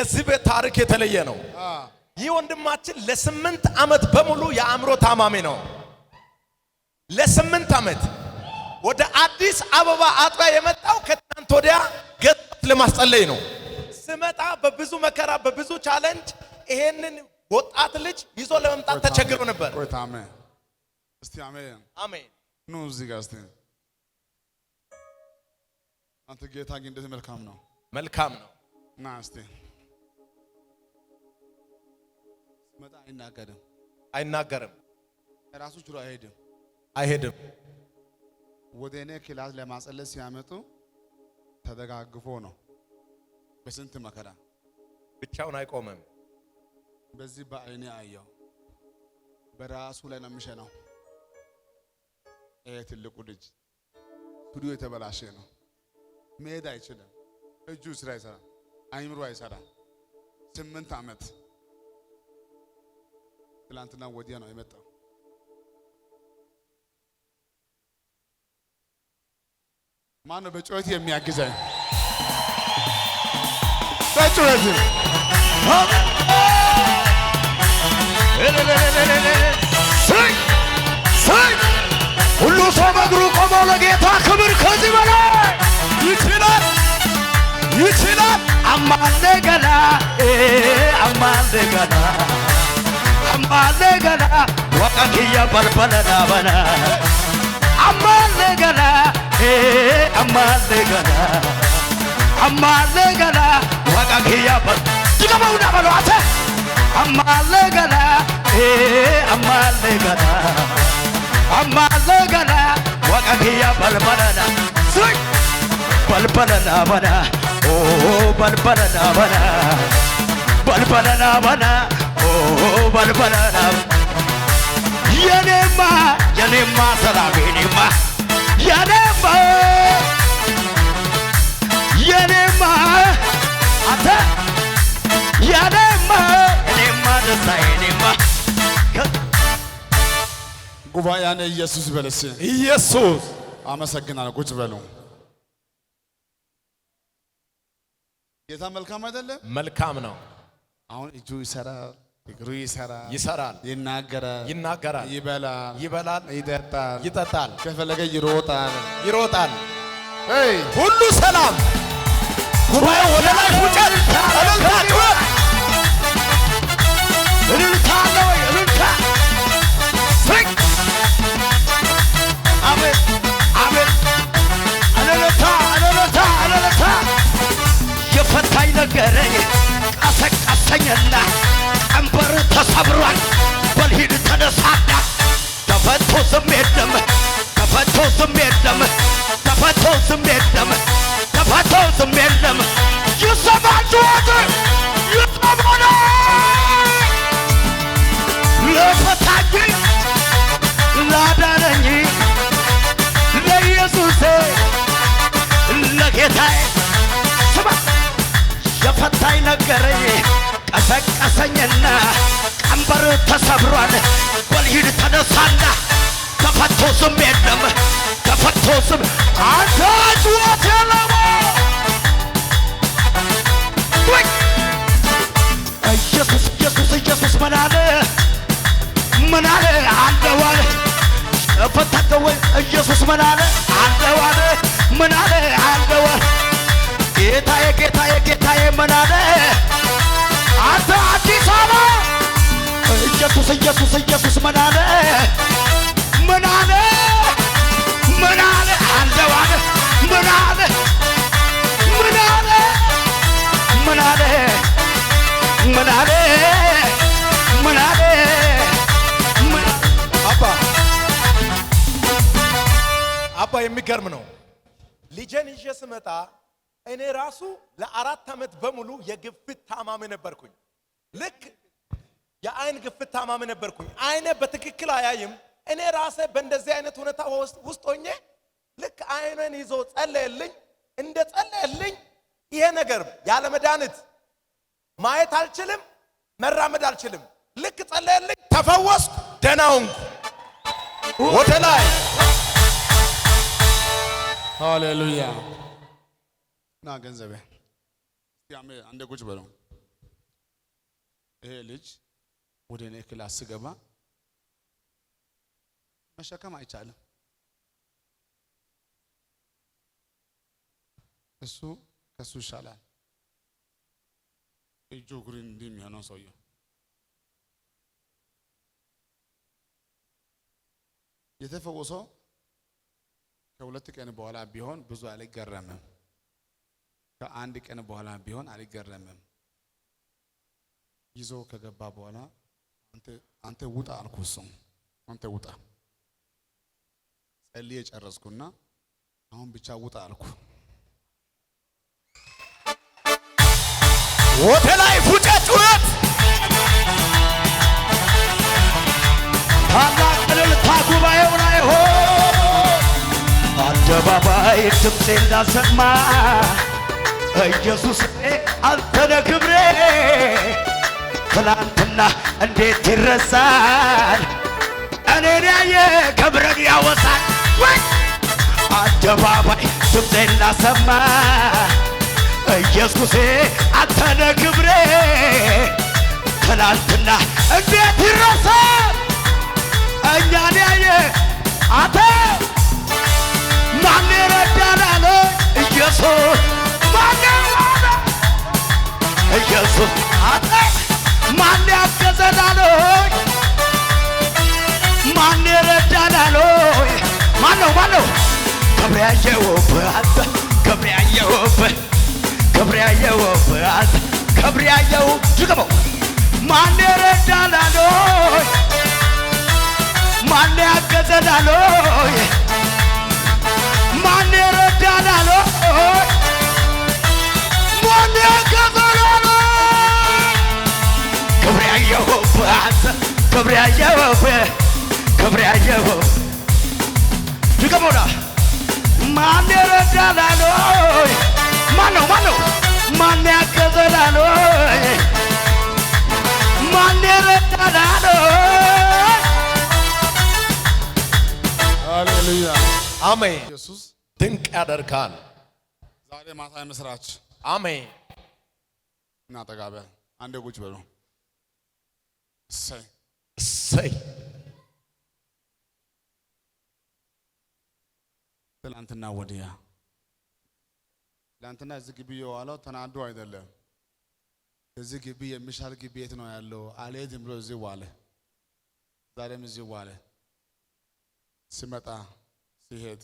የዚህ ቤት ታሪክ የተለየ ነው። ይህ ወንድማችን ለ8 ዓመት በሙሉ የአእምሮ ታማሚ ነው። ለ8 ዓመት ወደ አዲስ አበባ አጥቢያ የመጣው ከትናንት ወዲያ ገጽ ለማስጸለይ ነው። ስመጣ በብዙ መከራ፣ በብዙ challenge ይሄንን ወጣት ልጅ ይዞ ለመምጣት ተቸግሮ ነበር። ቆይታ አሜን። እስቲ አሜን። አሜን። ኑ እዚህ ጋር እስቲ። አንተ ጌታ ግን እንዴት መልካም ነው። መልካም ነው። ና እስቲ። መጣ አይናገርም፣ አይናገርም፣ ራሱ ችሎ አይሄድም። አይሄድም። ወደ እኔ class ለማጸለይ ሲያመጡ ተደጋግፎ ነው። በስንት መከራ። ብቻውን አይቆምም። በዚህ በአይኔ አየው። በራሱ ላይ ነው የሚሸናው። ይሄ ትልቁ ልጅ ሱሪው የተበላሸ ነው። መሄድ አይችልም። እጁ ስራ አይሰራም። አይምሮ አይሰራም። 8 ዓመት ትላንትና ወዲያ ነው የመጣው። ማን ነው በጩኸት የሚያግዘኝ? በጩኸት። ስይ ስይ፣ ሁሉ ሰው በእግሩ ቆሞ ለጌታ ክብር ከዚህ በላይ። ይችላል፣ ይችላል። Ammallee gala, ammallee gala, ammallee gala, Waaqa kiyya balbala naa bana. Ammallee gala, ammallee gala, ammallee gala, Waaqa kiyya bal ድገመውና በለው አንተ። Ammallee gala, ammallee gala, ammallee gala, Waaqa kiyya balbala naa ስይ balbala naa bana, oo balbala naa bana, balbala naa bana, oo balbala naa። የኔማ የኔማ ሰላም፣ የኔማ የኔማ የኔማ አንተ የኔማ የኔማ ደስታ የኔማ። ጉባኤ ያኔ ኢየሱስ በለስ። ኢየሱስ። አመሰግናለሁ። ቁጭ በሉ። ጌታ መልካም አይደለም? መልካም ነው። አሁን እጁ ይሰራል፣ እግሩ ይሰራል፣ ይሰራል፣ ይናገራል፣ ይናገራል፣ ይበላል፣ ይበላል፣ ይጠጣል፣ ይጠጣል፣ ከፈለገ ይሮጣል። ይሮጣል። Hey! ሁሉ ሰላም። ጉባኤው ወደ ላይ ፉጨት፣ እልልታ፣ ጩኸት። እልልታ አለ ወይ? እልልታ። ስይ፣ አሜን አሜን፣ እልልታ እልልታ እልልታ። የፈታኝ ነገረኝ፣ ቀሰቀሰኝና ቀንበር ተሰብሯል፣ በልሂድ ተነሳና። ተፈቶ ዝም የለም፣ ተፈቶ ዝም የለም፣ ተፈቶ ዝም የለም፣ ተፈቶ ዝም የለም። ይሰማል ጩኸት፣ ይሰማል። ለፈታኝ፣ ላዳነኝ ለኢየሱሴ ለጌታዬ። ስማ፣ የፈታኝ ነገረኝ፣ ቀሰቀሰኝና ቀንበር ተሰብሯል፣ በልሂድ ተነሳና። ተፈቶ ዝም የለም፣ ተፈቶ ዝም። አንተ ጩኸት የለም ወይ? ኢየሱስ ኢየሱስ ኢየሱስ ምን አለ? ምን አለ? አለው አለ። ፈታከው ወይ? ኢየሱስ ምን አለ? አለው አለ። ምን አለ? አለው አለ። ጌታዬ ጌታዬ ጌታዬ ምን አለ? አንተ አዲስ አበባ፣ ኢየሱስ ኢየሱስ ኢየሱስ ምን አለ? ምን አለ? ምን አለ? አለው አለ። ምን አለ? ምን አለ? ምን አለ? ምን አለ? ምን አለ? ምን አባ አባ፣ የሚገርም ነው። ልጄን ይዤ ስመጣ እኔ ራሱ ለ4 ዓመት በሙሉ የግፊት ታማሚ ነበርኩኝ። ልክ የአይን ግፊት ታማሚ ነበርኩኝ። አይኔ በትክክል አያይም። እኔ ራሴ በእንደዚህ አይነት ሁኔታ ውስጥ ሆኜ ልክ አይኔን ይዞ ጸለየልኝ። እንደ ጸለየልኝ ይሄ ነገር ያለ መድኃኒት ማየት አልችልም፣ መራመድ አልችልም። ልክ ጸለየልኝ፣ ተፈወስኩ፣ ደህና ሆንኩ። ወደ ላይ። ሃሌሉያ። ና ገንዘቤ፣ እስቲ አሜን። አንዴ ቁጭ በለው። ይሄ ልጅ ወደ እኔ class ስገባ መሸከም አይቻልም። እሱ ከሱ ይሻላል። እጁ እግሩን እንዲህ የሚሆነው ሰውየው የተፈወሰው ከሁለት ቀን በኋላ ቢሆን ብዙ አልገረምም። ከአንድ ቀን በኋላ ቢሆን አልገረምም። ይዞ ከገባ በኋላ አንተ ውጣ አልኩህ። እሱም አንተ ውጣ ጸልዬ ጨረስኩና አሁን ብቻ ውጣ አልኩ። ወደ ላይ ፉጨት ጩኸት፣ ታላቅ እልልታ ጉባኤው ላይ ሆ። አደባባይ ድምፄን ላሰማ፣ ኢየሱስ አንተ ነህ ክብሬ። ትላንትና እንዴት ይረሳል? እኔን ያየ ክብርን ያወሳል ወይ? አደባባይ ድምፄን ላሰማ፣ ኢየሱሴ አንተ ነህ ክብሬ። ትላንትና እንዴት ይረሳል? እኛን ያየ አንተ ማን ይረዳል አለ ኢየሱስ። ማን ያዋለ ኢየሱስ አንተ ማን ያገዘን አለ? ማን ይረዳል አለ? ማን ነው? ማን ነው? ክብር ያየሁብህ አንተ፣ ክብር ያየሁብህ፣ ክብር ያየሁብህ አንተ፣ ክብር ያየሁ። ድገመው። ማን ይረዳል አለ? ማን ያገዘን አለ? ማን ይረዳል አለ? ማን ያገዘን አለ? ክብር ያየሁብህ አንተ፣ ክብር ያየሁብህ፣ ክብር ያየሁብህ። ድገመውና። ማን ይረዳል አለ? ማን ነው? ማን ነው? ማን ያገዘን አለ? ማን ይረዳል አለ? ሃሌሉያ። አሜን። ኢየሱስ ድንቅ ያደርጋል። ዛሬ ማታ የምስራች። አሜን። እና ጠጋ በል፣ አንዴ ቁጭ በሉ። እሰይ። እሰይ። ትላንትና ወዲያ፣ ትላንትና እዚህ ግቢ የዋለው ተናዶ አይደለም። እዚህ ግቢ የሚሻል ግቢ የት ነው ያለው? አልሄድም ብሎ እዚህ ዋለ። ዛሬም እዚህ ዋለ። ሲመጣ ሲሄድ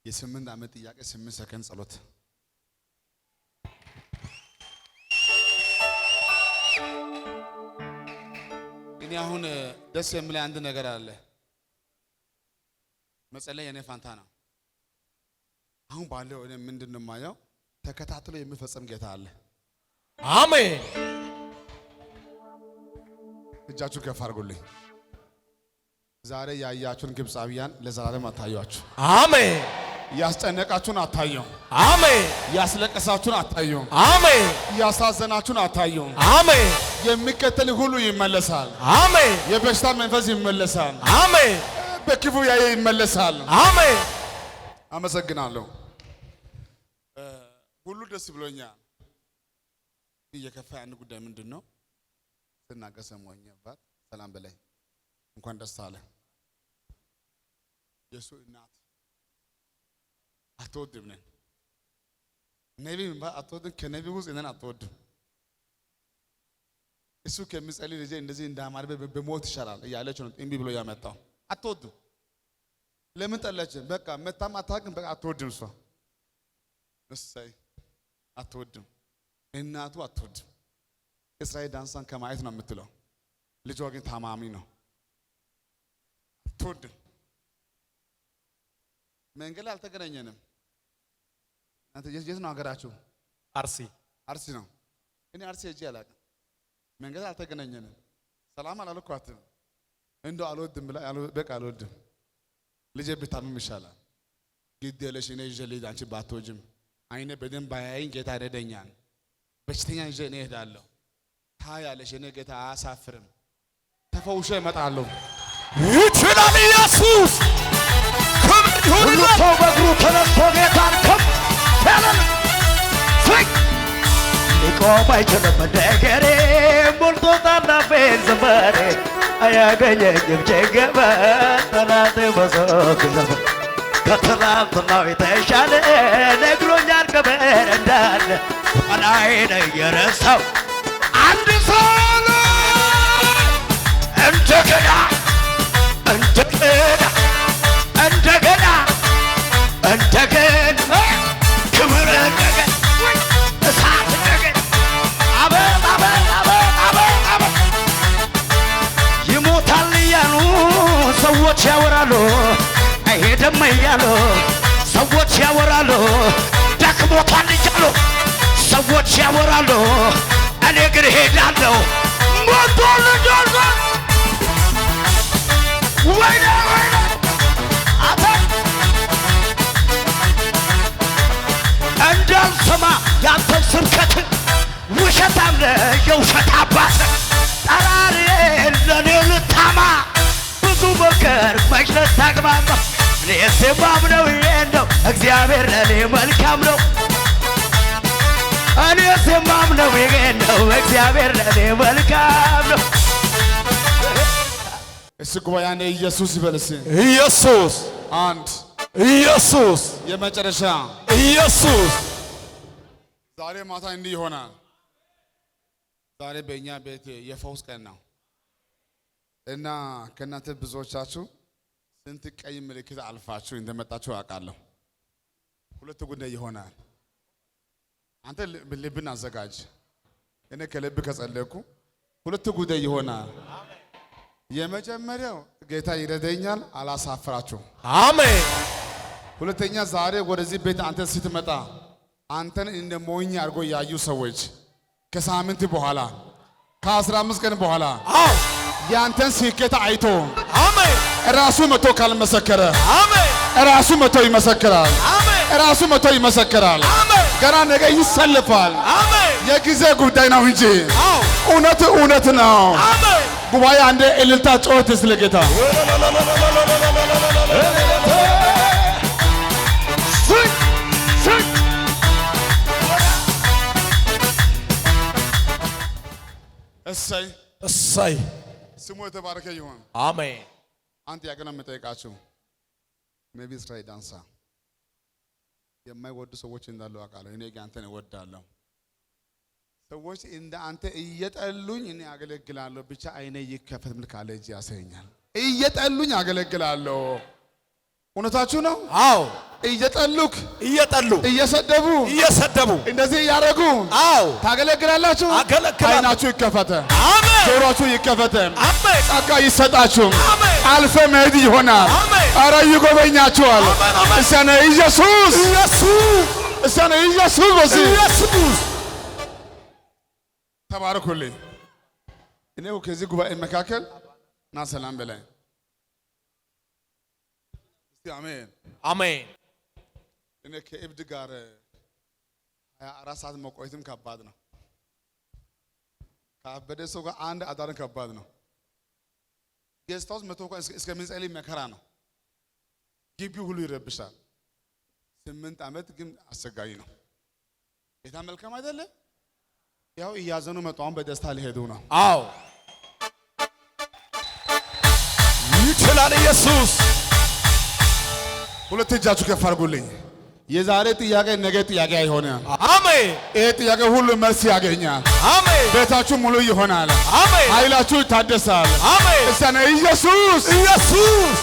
የ8 ዓመት ጥያቄ 8 ሰከንድ ጸሎት። እኔ አሁን ደስ የሚለኝ አንድ ነገር አለ። መጸለይ የኔ ፋንታ ነው። አሁን ባለው እኔ ምንድን ነው የማየው? ተከታትሎ የሚፈጽም ጌታ አለ። አሜን። እጃችሁ ከፍ አድርጉልኝ። ዛሬ ያያችሁን ግብፃውያን ለዘላለም አታዩአችሁ። አሜን። ያስጨነቃችሁን አታዩም። አሜን። ያስለቀሳችሁን አታዩም። አሜን። ያሳዘናችሁን አታዩም። አሜን። የሚከተል ሁሉ ይመለሳል። አሜን። የበሽታ መንፈስ ይመለሳል። አሜን። በክፉ ያየ ይመለሳል። አሜን። አመሰግናለሁ። ሁሉ ደስ ብሎኛል። እየከፋ አንድ ጉዳይ ምንድን ነው ስናገር ሰማሁኝ። አባት ሰላም በላይ እንኳን ደስ አለ። የእሱ እናት አትወድም ነን ነቢ የሚባል አትወድም። ከነቢ ውስጥ እኔን አትወድም። እሱ ከሚጸልይ ልጄ እንደዚህ እንዳማረ በሞት ይሻላል እያለች ነው እምቢ ብሎ ያመጣው። አትወድም። ለምን ጠላች? በቃ መታም አታውቅም። በቃ አትወድም። እሷ እሰይ አትወድም። እናቱ አትወድም። እስራኤል ዳንሳን ከማየት ነው የምትለው። ልጇ ግን ታማሚ ነው። አትወድም። መንገድ ላይ አልተገናኘንም። እናንተ የት ነው ሀገራችሁ? አርሲ። አርሲ ነው። እኔ አርሲ ሄጄ አላውቅም። መንገድ ላይ አልተገናኘንም። ሰላም አላልኳትም። እንደው አልወድም ብላ በቃ አልወድም። ልጄ ብታምም ይሻላል። ግድ የለሽ እኔ ይዤ ልሂድ፣ አንቺ ባትወጂም አይኔ በደንብ ባያይኝ ጌታ ይረዳኛል። በሽተኛ ይዤ እኔ እሄዳለሁ። ታያለሽ፣ እኔ ጌታ አያሳፍርም። ተፈውሼ እመጣለሁ። ይችላል ኢየሱስ። ክብር ሁሉ ይሁንለት። ሰው በእግሩ ተነስቶ ጌታን ከፍ ያለን ስቅ ሊቆ ሊቆም አይችልም ነገሬ ሞልቶታል አፌን ዝማሬ አያገኘኝም ጭንገፋ ጠላቴ በሰው ከትላንትናው የተሻለ ነግሮኛል ክብር እንዳለ ኋላዬን እየረሳሁ አንድ ሰው እንደገና እንደገና እንደገና እንደገና ክብር እንደገና እሳት እንደገና አቤት አቤት አቤት አቤት አቤት ይሞታል እያሉ ሰዎች ያወራሉ፣ አይሄድም እያሉ ሰዎች ያወራሉ፣ ደክሞታል እያሉ ሰዎች ያወራሉ። እኔ ግን እሄዳለሁ። ሞቷል እያሉ ወይኔ ወይኔ አተ እንዳልሰማ ያንተን ስብከት ውሸታም ነህ የውሸት አባት ጠራሪ ለኔ ልታማ ብዙ መከር መች ልታግባባ እኔስ የማምነው ይሄን ነው እግዚአብሔር ለኔ መልካም ነው። እኔስ የማምነው ይሄን ነው እግዚአብሔር ለኔ መልካም ነው። እስቲ ጉባኤ አንዴ ኢየሱስ ይበል እስቲ። ኢየሱስ። አንድ ኢየሱስ። የመጨረሻ። ኢየሱስ። ዛሬ ማታ እንዲህ ይሆናል። ዛሬ በእኛ ቤት የፈውስ ቀን ነው እና ከእናንተ ብዙዎቻችሁ ስንት ቀይ ምልክት አልፋችሁ እንደመጣችሁ አውቃለሁ። ሁለት ጉዳይ ይሆናል። አንተ ልብን አዘጋጅ። እኔ ከልብ ከጸለይኩ ሁለት ጉዳይ ይሆናል። የመጀመሪያው ጌታ ይረዳኛል፣ አላሳፍራችሁም። አሜን። ሁለተኛ ዛሬ ወደዚህ ቤት አንተ ስትመጣ አንተን እንደ ሞኝ አድርጎ ያዩ ሰዎች ከሳምንት በኋላ ከ15 ቀን በኋላ አዎ ያንተን ስኬት አይቶ አሜን። ራሱ መቶ ካልመሰከረ አሜን። ራሱ መቶ ይመሰክራል። አሜን። ራሱ መቶ ይመሰክራል። አሜን። ገና ነገ ይሰልፋል። አሜን። የጊዜ ጉዳይ ነው እንጂ አዎ እውነት እውነት ነው። አሜን። ጉባኤ አንዴ እልልታ ጮኸት ስለ ጌታ። እሰይ። እሰይ። ስሙ የተባረከ ይሁን። አሜን። አንድ ጥያቄ ነው የምጠይቃችሁ። Maybe እስራኤል ዳንሳ የማይወዱ ሰዎች እንዳሉ አውቃለሁ። እኔ ግን አንተን እወዳለሁ። ሰዎች እንደ አንተ እየጠሉኝ እኔ አገለግላለሁ። ብቻ አይኔ ይከፈት ምል ካለ እጅ ያሰኛል። እየጠሉኝ አገለግላለሁ። እውነታችሁ ነው። አዎ። እየጠሉክ እየጠሉ እየሰደቡ እየሰደቡ እንደዚህ እያደረጉ አዎ ታገለግላላችሁ። አገለግላለሁ። አይናችሁ ይከፈተ፣ አሜን። ጆሮአችሁ ይከፈተ፣ አሜን። ጸጋ ይሰጣችሁ። አሜን። አልፈ መሄድ ይሆናል። አሜን። ኧረ ይጎበኛችኋል። አሜን፣ አሜን። እሰነ ኢየሱስ። ኢየሱስ። እሰነ ኢየሱስ በዚህ ኢየሱስ። ተባረኩልኝ። እኔ እኮ ከዚህ ጉባኤ መካከል ና ሰላም በላይ እስቲ አሜን። አሜን። እኔ ከእብድ ጋር 24 ሰዓት መቆየትም ከባድ ነው። ካበደ ሰው ጋር አንድ አዳርን ከባድ ነው። Guest house መቶ እንኳን እስከምንጸልይ መከራ ነው። ግቢው ሁሉ ይረብሻል። 8 ዓመት ግን አስቸጋሪ ነው። ጌታ መልካም አይደለ? ያው እያዘኑ መጡ። አሁን በደስታ ሊሄዱ ነው። አዎ ይችላል ኢየሱስ። ሁለት እጃችሁ ከፍ አድርጉልኝ። የዛሬ ጥያቄ ነገ ጥያቄ አይሆንም። አሜን። ይሄ ጥያቄ ሁሉ መልስ ያገኛል። አሜን። ቤታችሁ ሙሉ ይሆናል። አሜን። ኃይላችሁ ይታደሳል። አሜን። እሰነ ኢየሱስ። ኢየሱስ።